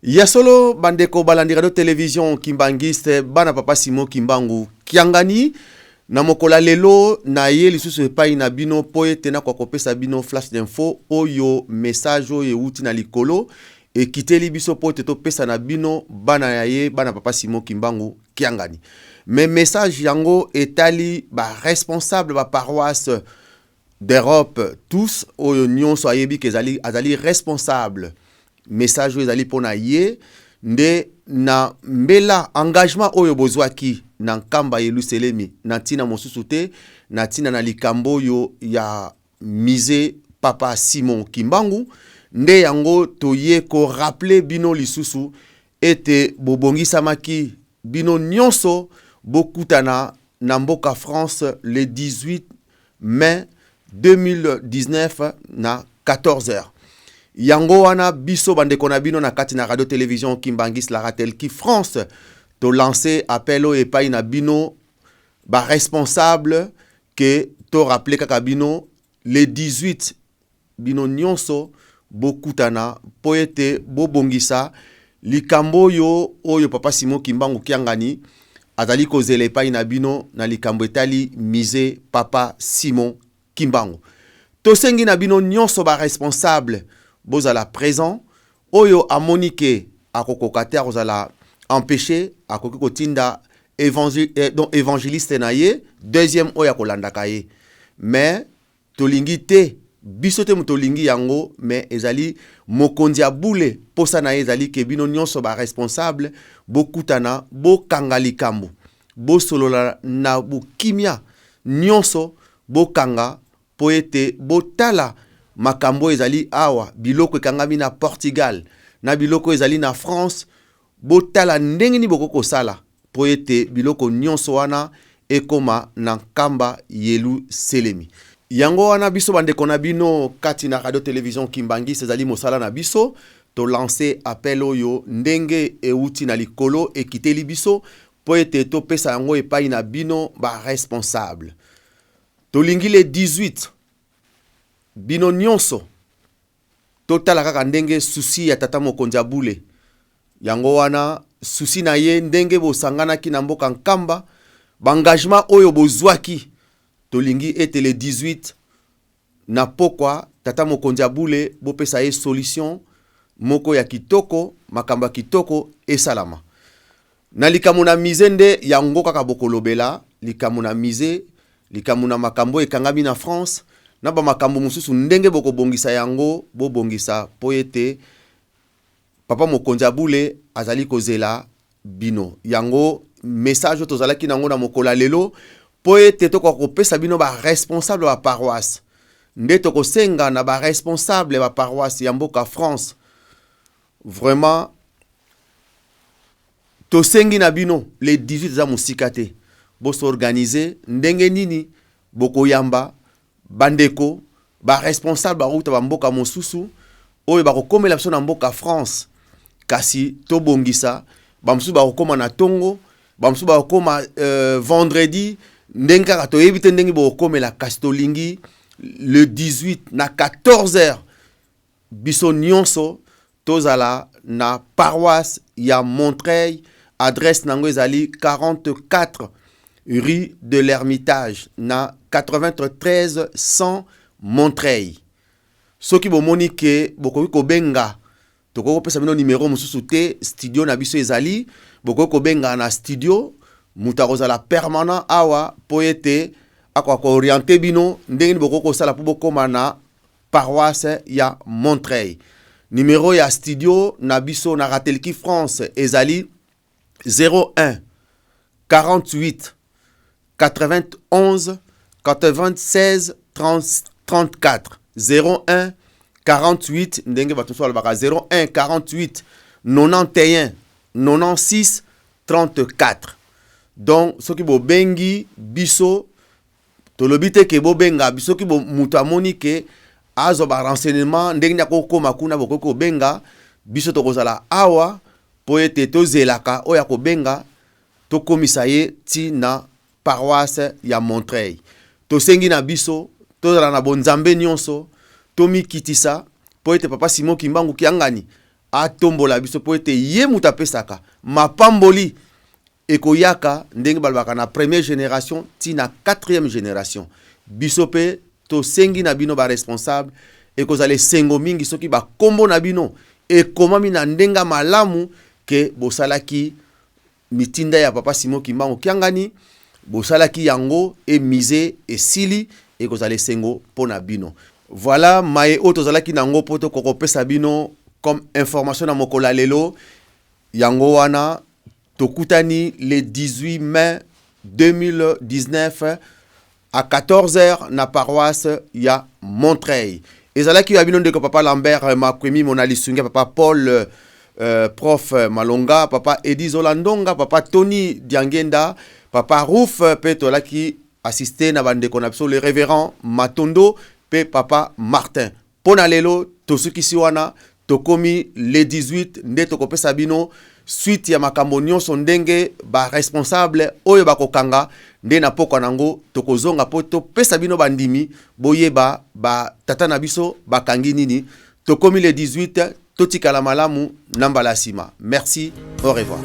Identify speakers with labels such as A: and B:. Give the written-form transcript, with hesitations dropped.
A: Ya solo, bandeko balandi radio télévision Kimbanguiste, bana papa Simon Kimbangu Kiangani, na mokolo ya lelo na ye lisusu epai na bino mpo ete nakoka kopesa bino flash d'info oyo, message oyo euti na likolo, ekiteli biso mpo ete topesa na bino bana ya ye, bana papa Simon Kimbangu Kiangani. Mais message yango etali baresponsable baparoisse d'Europe tous, oyo nyonso ayebi ke ezali azali responsable. Message oyo ezali mpo na ye nde na mbela engagement oyo bozwaki na Nkamba Yelusalemi, na ntina mosusu te, na ntina na likambo oyo ya musée papa Simon Kimbangu. Nde yango toye korappeler bino lisusu ete bobongisamaki bino nyonso bokutana na mboka France le 18 mai 2019 na 14 heures. Yango wana biso bandeko na bino na kati na radio télévision Kimbanguiste, la Ratelki France, tolance appel oyo epai na bino baresponsable, ke torappeler kaka bino le 18, bino nyonso bokutana mpo ete bobongisa likambo oyo papa Simon Kimbangu Kiangani azali kozela epai na bino na likambo etali musée papa Simon Kimbangu. Tosengi na bino nyonso baresponsable bozala présent. Oyo amoni ke akokoka te, akozala empêché, akoki kotinda donc évangéliste na ye deuxième oyo akolandaka ye. Mais tolingi te, biso te moto tolingi yango, mais ezali mokonzi ya bule, posa na ye ezali ke bino nyonso baresponsable bokutana, bokanga likambo, bosolola na bokimia nyonso, bokanga mpo ete botala makambo oyo ezali awa, biloko ekangami na Portugal na biloko ezali na France. Botala ndenge nini bokoki kosala mpo ete biloko nyonso wana ekóma na Nkamba Yelusalemi. Yango wana biso bandeko na bino kati na radio télévision Kimbanguiste, ezali mosala na biso tolance appel oyo ndenge euti na likolo, ekiteli biso mpo ete topesa yango epai na bino baresponsable. Tolingi le 18, bino nyonso totala kaka ndenge souci ya tata mokonzi ya bule. Yango wana souci na ye, ndenge bosanganaki na mboka Nkamba, baengagement oyo bozwaki, tolingi ete le 18 na pokwa, tata mokonzi ya bule, bopesa ye solution moko ya kitoko, makambo ya kitoko esalama na likambo na musée. Nde yango kaka bokolobela likambo na musée, likambo na makambo ekangami na France na bamakambo mosusu, ndenge bokobongisa yango, bobongisa mpo ete papa mokonzi ya bule azali kozela bino. Yango message oyo tozalaki nango na mokolo ya lelo mpo ete tokoka kopesa bino baresponsable ya baparoisse. Nde tokosenga na baresponsable ya baparoisse ya mboka France, vraiment tosengi na bino, le 18 eza mosika te, bosorganiser ndenge nini bokoyamba bandeko baresponsable bakouta bamboka mosusu oyo bakokomela biso na mboka France. Kasi tobongisa, bamosusu bakokóma na ntongo, bamosusu bakokóma vendredi, ndenge kaka toyebi te ndenge bokokomela. Kasi tolingi le 18 na 14 heures, biso nyonso tozala na paroisse ya Montreuil. Adresse nango ezali 44 rue de l'Ermitage na 93 100 Montreuil. Soki bomoni ke bokoki kobenga, tokoki kopesa bino nimero mosusu te, studio na biso ezali, bokoki kobenga na studio, moto akozala permanent awa mpo ete akoka koorienter bino ndenge nini bokoki kosala mpo bokóma na paroisse ya Montreuil. Numero ya studio na biso na Ratelki France ezali 01 48 91 96 30, 34. 01 48, ndenge bato mosusu balobaka 01 48 91 96 34. Donc soki bobengi biso, tolobi te ke bobenga biso. Soki moto amoni ke azwa barenseignement ndenge nini akokóma kuna, bokoki kobenga biso, tokozala awa mpo ete tozelaka oyo akobenga, tokomisa ye ti na paroisse ya Montreuil. Tosengi na biso tozala na bonzambe nyonso, tomikitisa mpo ete papa Simon Kimbangu Kiangani Atombola biso mpo ete ye moto apesaka mapamboli ekoyaka ndenge balobaka na première génération ti na quatrième génération. Biso mpe tosengi na bino baresponsable, ekozala esengo mingi soki bakombo na bino ekomami na ndenge malamu ke bosalaki mitinda ya papa Simon Kimbangu Kiangani, bosalaki yango emise esili, ekozala esengo mpo na bino. Voilà maye oyo tozalaki nango mpo tokokopesa bino comme information na mokolo ya lelo. Yango wana tokutani le 18 mai 2019 à 14h na paroisse ya Montreuil. Ezalaki ya bino ndeko papa Lambert Makwemi mona lisungi papa Paul, prof Malonga, papa Edi Zolandonga, papa Tony Diangenda, papa Rouf, mpe tolaki assisté na bandeko na biso le révérend Matondo mpe papa Martin. Mpo na lelo tosukisi wana. Tokomi le 18 nde tokopesa bino suite ya makambo nyonso, ndenge baresponsable oyo bakokanga nde na pokwa nango tokozonga mpo topesa bino bandimi boyeba batata na biso bakangi nini. Tokomi le 18. Totikala malamu na mbala nsima. Merci, au revoir.